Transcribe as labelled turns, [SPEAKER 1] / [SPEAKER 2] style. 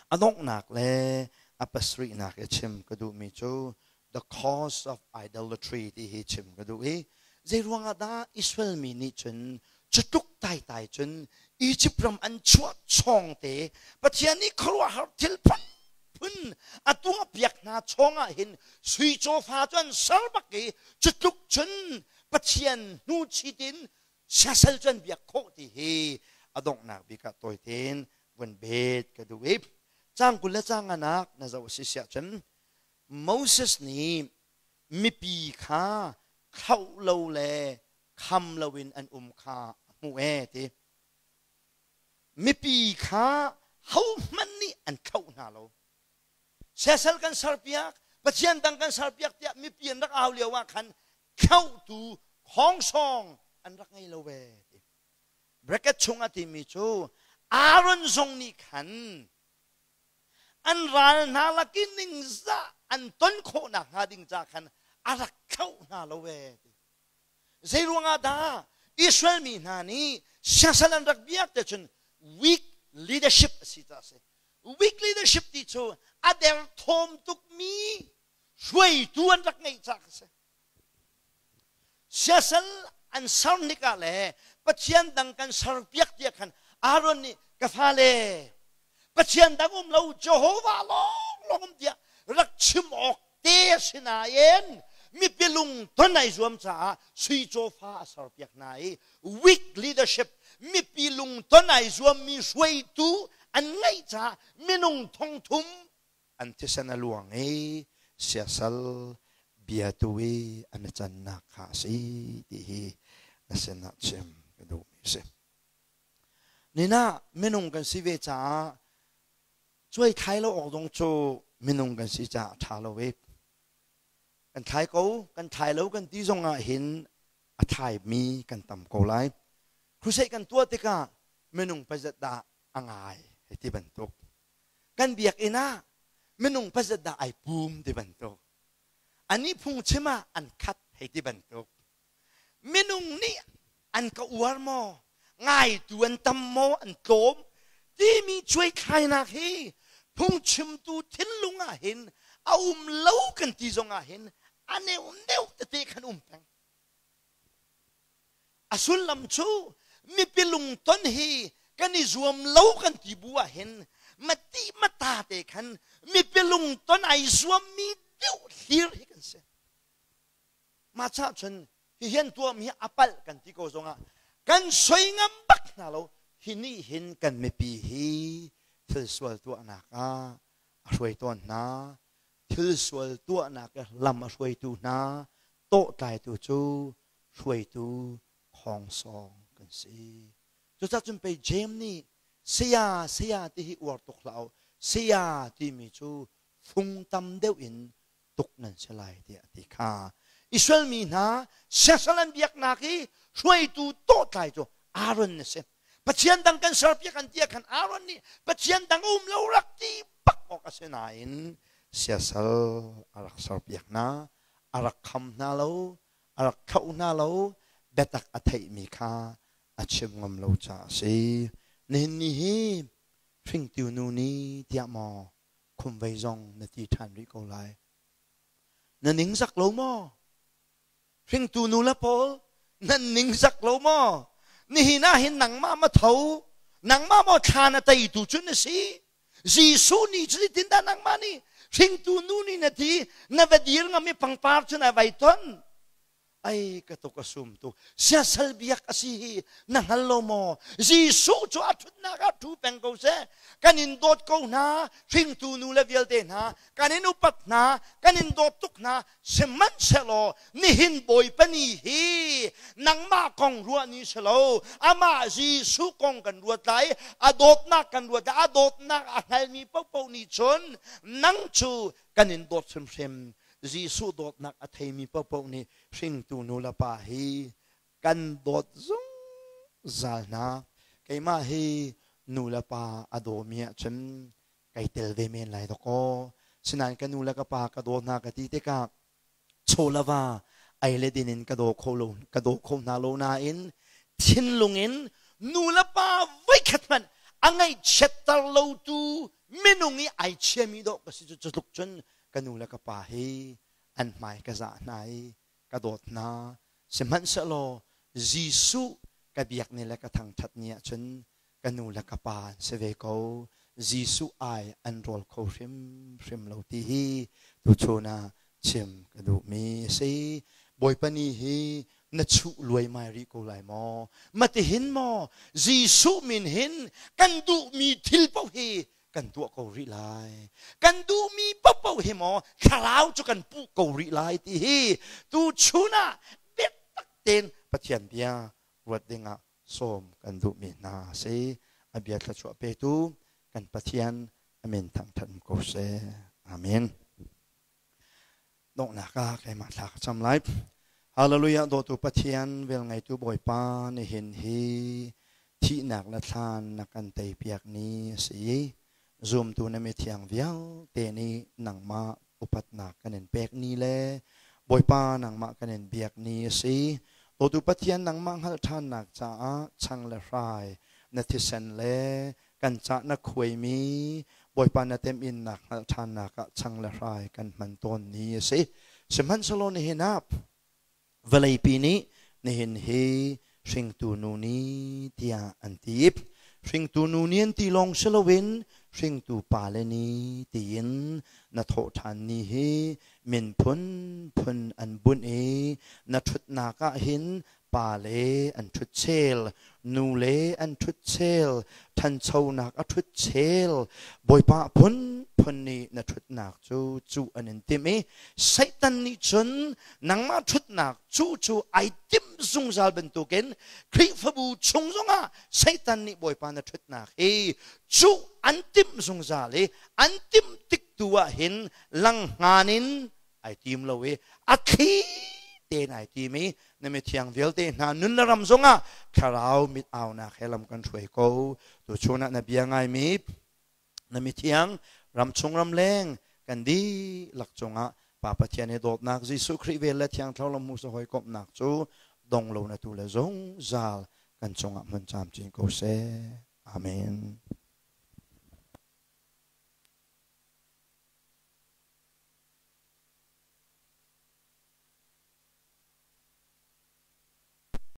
[SPEAKER 1] A donghnak le a pasarihnak i chim ka duhmi cu the cause of idolatry ti hi chim ka duh i zeiruangah dah Israel mi nih cun cutluk taitai cun Egypt ram an chuah chawng te Pathian nih khuaruahhar thil phunphun a tuahpiak hna chawngah hin sui cawfa cu an ser bak i cutluk cun Pathian hnu chit in siasal cu an biak khawh ti hi a donghnak bik ah tawi tein vun bet ka duh i cang 20 le cang nganak na zoh a si siah cun Moses nih mipi kha thlauh lo le kham loin an um kha a hmuh ee ti. Mipi kha hohmanh nih an thlauh hna lo. Siasal kan serpiak, Pathian dang kan serpiak tiah mipi an rak au lio ah khan thlauhtu khongsawng an rak ngei lo ve ti. Bracket chung a timi cu Aaron zong nih khan an ral hna lakin ningzah an ton khawhnak hnga ding ca khan a rak thlauh hna lo ee ti. Zei ruangah dah Israel mi hna nih siasal an rak biak te cun weak leadership a si ca a si. Weak leadership ti cu a derthawm tukmi hruaitu an rak ngeih ca a si. Siasal an ser nikah le Pathian dang kan serpiak tiah khan Aaron nih ka fale Pathian dang um lo Jehovah lawnglawng um tiah rak chim awk te a si nain mipi lung ton ai zuam caah sui cawfa a serpiak hna i weak leadership mipi lung ton ai zuammi hruaitu an ngeih caah minung thongthum an thisen a luang i siasal biatu i an i cannak kha a si ti hi na sinah chim ka duhmi a si. Nina minung kan si ve caah cuai thlai lo awk zong cu minung kan si caah a ṭha lo i kan thlai ko kan thlai lo kan ti zong ah hin a thlaimi kan tam ko lai. Crusade kan tuah tikah minung pazat dah a ngai hei ti bantuk kan biakinn ah minung pazat dah ai pum ti bantuk ani phungchim ah an khat hei ti bantuk minung nih an ka uar maw ngaitu an tam maw an tlawm timi cuaithlainak hi phungchimtu thinlung ah hin a um lo kan ti zong ah hin a neu neu tete khan um peng. A sullam cu mipi lungton hi kan i zuam lo kan ti bu ah hin mati mata te khan mipi lungton ai zuammi deuh hlir hi kan si. Mah cha cun hi hian tuahmi hi a palh kan ti ko zongah kan soi ngam bak hna lo. Hi nih hin kan mipi hi thil sual tuahnak ah a hruai tawn hna. Thil sual tuahnak lam a hruaitu hna tawhtlaitu cu hruaitu khongsawng kan si. Cucaah cun pei Jeim nih saya saya ti hi uar tuk hlah u saya timi cu fung tam deuh in tuk nan si lai tiah a ti kha. Israel mi hna siasal an biaknak i hruaitu tawhtlai cu Aaron na si. Pathian dang kan serpiak an ti ah khan Aaron nih Pathian dang a um lo rak ti bak awk a si nain siasal a rak serpiak hna, a rak kham hna lo, a rak thlauh hna lo, biatak a theihmi kha a chim ngam lo caah a si. Nihin ni hi hringtu nu ni tiah maw khumvei zong na ti ṭhan rih ko lai. Na ningzak lo maw? Hringtu nu le pawl nan ningzak lo maw? Nihin ah hin nangmah ma tho, nangmah maw thla na teitu cu na si? Jesuh nih cu zeitindah nangmah nih hringtu nu nih na ti, na va dir ngam i pangpar cu na vai ton? Ai ka tuk a sum tuk. Siasal biak a si hi na hngal lo maw? Jesuh cu a ṭhutnak ah ṭhu peng ko seh. Kan in dawt ko hna, hringtu nu le vialte hna, kan in upat hna, kan in dawt tuk hna. Sihmanhsehlaw nihin Bawipa ni hi nangmah kong ruah ni si lo, amah Jesuh kong kan ruat lai, a dawtnak kan ruat lai, a dawtnak a hngalmi paohpaoh nih cun nang cu kan in dawt hrimhrim. Jesuh dawtnak a theimi paohpaoh nih hringtu nu le pa hi kan dawt zungzal hna. Keimah hi nu le pa a dawmi ahcun kai tel ve men lai dawkaw. Sinain ka nu le ka pa ka daw hna ka ti tikah chaw le va ei le din in ka daw kho lo ka daw kho hna lo nain thinlung in nu le pa voikhat hmanh a ngaihchiatter lotu minung. Minung i ai chiami dawh ka si cu cutluk cun ka nu le ka pa hi an hmai ka zah hna i ka dawt hna. Sihmanhsehlaw Jesuh ka biak ni le ka thangṭhat ni ahcun ka nu le ka pa an si ve ko. Jesuh ai an rawl kho hrimhrim lo ti hi tuchun ah chim ka duhmi a si. Bawipa ni hi na chuh luaimai rih ko lai maw? Matihin maw Jesuh min hin kan duhmi thil paoh hi kan tuah ko rih lai. Kan duhmi paohpaoh hi maw thlarau cu kan puh ko rih lai ti hi tuchun ah biatak tein Pathian bia ruat dingah sawm kan duhmi hna a si. A bia thluachuah petu kan Pathian a min thangṭhat ko seh. Amen. Donghnak ah keimah thla ka cam lai. Hallelujah dawtu Pathian velngeitu Bawipa nihin hi thihnak le thlan na kan teipiak ni a si i zumtu na mithiang vialte nih nangmah upatnak kan in pek ni le Bawipa nangmah kan in biak ni a si. Dawtu Pathian nangmah hngalh ṭhannak caah chang le hrai na thisen le kan cah na khuaimi Bawipa na temhinnak hngalh ṭhannak ah chang le hrai kan hman tawn ni a si. Sihmanhsehlaw nihin ah vawleipi nih nihin hi hringtu nu ni tiah an ti. Hringtu nu ni an ti lawng si loin hringtu pale ni tiin na thawh ṭhan ni hi min phunphun an bunh i na ṭhutnak ah hin pa le an ṭhut chel, nu le an ṭhut chel, ṭhanchonak a ṭhut chel, Bawipa phunphun nih na ṭhutnak cu cuh an in timh i Satan nih cun nangmah ṭhutnak cuh cu ai timh zungzal bantukin Khrihfabu chung zongah Satan nih Bawipa na ṭhutnak hi cuh an timh zungzal i an timh tik tu ah hin langhngan in ai tim lo i a thli tein ai tim i na mithiang vialte hna nun le ram zongah thlarau mit aunak he lam kan hruai ko. Tuchun ah na bia ngaimi na mithiang ramchung ramleng kan dihlak cungah Pa Pathian i dawtnak Jesuh Khrih vel le Thiang Thlarau lamhmuh hawikomhnak cu dong lo na tu le zungzal kan cungah hmun camcin ko seh. Amen.